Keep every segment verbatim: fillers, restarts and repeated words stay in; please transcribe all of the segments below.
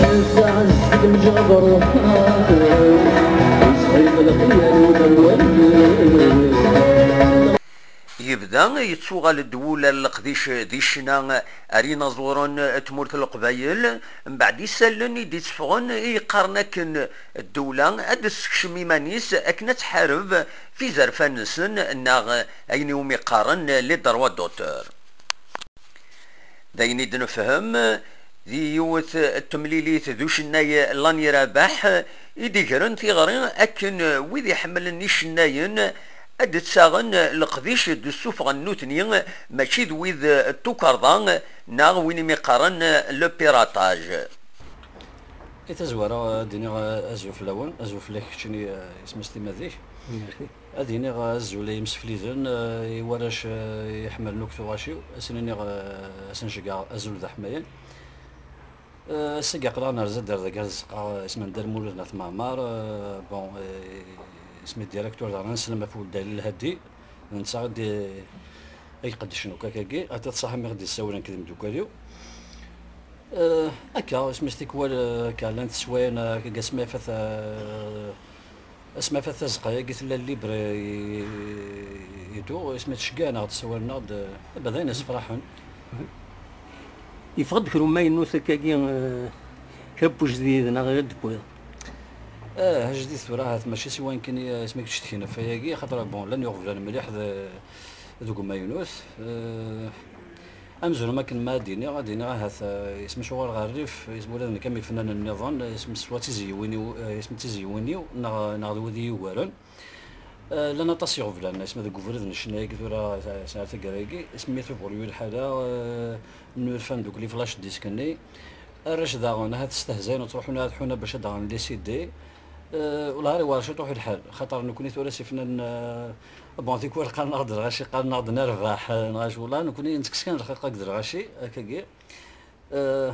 Tɛezz deg mjeɣ d ṛṛuḥ, isɣi d lxiyal u d awal. Yebda yettuɣal-d wul ar leqdic di ccna ar yinaẓuren n tmurt n Leqbayel, mbeɛd isallen i d-itteffɣen i yeqqaren akken ddewla ad d-tessekcem iman-is akken ad tḥareb f izerfan-nsen neɣ ayen iwumi qqaren les droits d'auteur. D ayen i d-nefhem di yiwet n temlilit d ucennay Lani Rabaḥ i d-igren tiɣri akken wid iḥemmlen icennayen ad d-ttaɣen leqdic d-ssufɣen nutni, mačči d wid n tukerḍa neɣ win imi qqaren le piratage. I tazwara, ad d-iniɣ, eh, azul fell-awen, azul fell-ak keččini, eh, isem-is timmad-ik. Merci. Ad d-iniɣ, eh, azul i yimsefliden, eh, i warrac, eh, iḥemmlen akk tuɣac-iw, ad sen-iniɣ, eh, ad sen-ceggɛeɣ azul d aḥmayan. Eh, ass-agi aql-aɣ nerza-d ar dagi, ad zqaɣ, eh, isem n Dda Lmulud n At Mɛemmer, eh, bon, eh, isem-is directeur daɣen, ad nselem ɣef Wuled Ali Lhadi, d netta i d-, i iqeddcen akk akkagi, ad t-ṣaḥa mi ɣ-d-yessawel nekk d imeddukal-iw. Eh, akka, isem-is tikwal, eh, akka, llant teswayin, eh, akka, asmi afat, eh, asmi afat tazeqqa-agi tella libre i, i, i tu, isem-is tceggeɛ-aɣ-d, tessawal-aɣ-d, eh, d ayen yessefraḥen. Yeffeɣ-d kra umaynut akkagi, eh, kra n wejdid neɣ i d-tewwiḍ? Ah, ajdid tura ahat mačči siwa nekkini, eh, isem-is kečč teknef ayagi, xaṭer, bon, llan iɣeblan mliḥ d-, deg umaynut. Eh, amzun am akken ma ad d-iniɣ, ad d-iniɣ ahat, eh, isem-is uɣaleɣ ɣer rrif, isem ula d nekk am ifennanen nniḍen, eh, isem-is swat tizyiwin-iw, eh, isem-is tizyiwin-iw, neɣ, neɣ d wid i yi-yugaren. Eh, llan aṭas iɣeblan, isem-is deg ubrid n ccna-agi tura, s-, s-, ar taggara-agi, isem-is mi tebɣu lḥala, eh, nurfan deg les flash disk-nni. Arrac daɣen, ahat stehzayen, ttruḥun ad ḥuna bac ad d-ɣren les C D. Eh, wellah ar iwɛer ciṭuḥ lḥal, xaṭer nekni tura s ifennanen, eh, bon, tikwal qqaren-aɣ-d lɣaci, qqaren-aɣ-d nerbeḥ, eh, neɣ acu, wellah nekni nettekkes kan lxiq akked lɣaci, akkagi. Eh,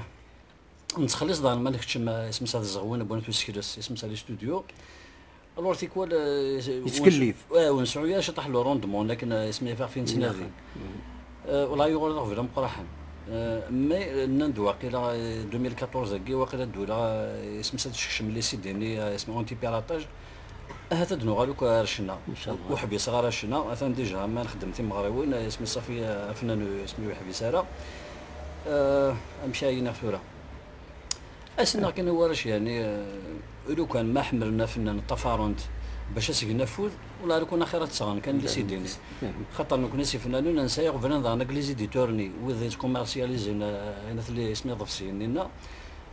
nettxelliṣ daɣen ma nekcem, eh, isem-is ad zeɣwen, wwin-t usekles, isem-is ad studio. Alors tikwal, eh, Yettkellif. Eh, ur nesɛu ara ciṭuḥ le rendement, akken, eh, isem-is ɣef i nettnadi. Eh, wellah yuɣal d aɣbel ameqqraḥen. Eh, mais, eh, nnan-d waqila, eh, deux mille quatorze-agi, waqila ddula, eh, isem-is ad tsekcem les C D-nni, eh, isem-is anti-piratage. Ahat ad nuɣal akk ar ccna. Inchallah. Ur ḥbiseɣ ara ccna, atan déjà ma nxeddem timeɣriwin, eh, isem-is ṣafi, eh, afennan, eh, isem-is ur yeḥbis ara. Eh, amek ara iniɣ tura? Ass-nneɣ kan i warrac, yeɛni, eh, lukan ma ḥemmlen afennan, ṭṭafaren-t bac ad s-gen afud, wala lukan axir ad tt-sɣen kan les C D-nni. Xaṭer nekni s ifennanen, nesɛa iɣeblan daɣen akked les éditeurs-nni, wid yettkumersyalizin, eh, ayen tli isem-is iḍefsiyen-nni-nneɣ.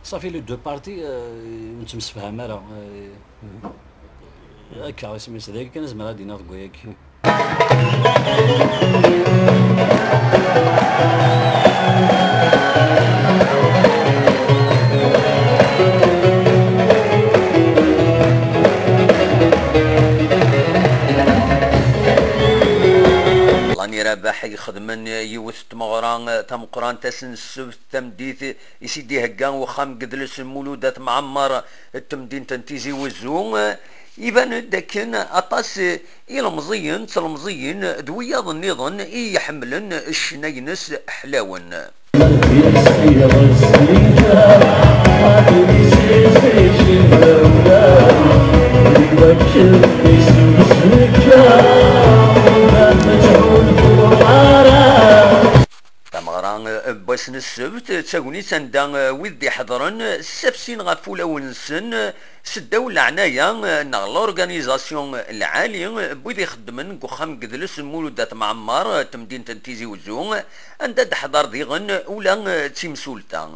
Ṣafi les deux parties, eh, ur nettemsefham ara, eh, akka, isem-is dagi kan, zemreɣ ad d-iniɣ deg wayagi. Lani Rabaḥ ixedmen yiwet n tmeɣra tameqqrant ass n ssebt tameddit i s-id-ihegga uxxam n yedles Mulud At Mɛemmer n temdint n Tizi Wezzu. Iban-d akken aṭas ilemẓiyen d tlemẓiyin d wiyaḍ nniḍen i iḥemmlen ccna-ines ḥlawen. Tameɣra n wass n ssebt d tagnit anda wid d-iḥeḍren ssafsin ɣef wulawen-nsen seddaw leɛnaya neɣ l'organisation lɛali n wid ixeddmen deg uxxam n yedles n Mulud At Mɛemmer, temdint n Tizi Wezzu, anda d-teḥḍer diɣen ula d timsulta.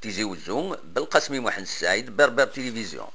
Tizi Wezzu, Belqasmi Muḥend Saɛid, Berber Télévision.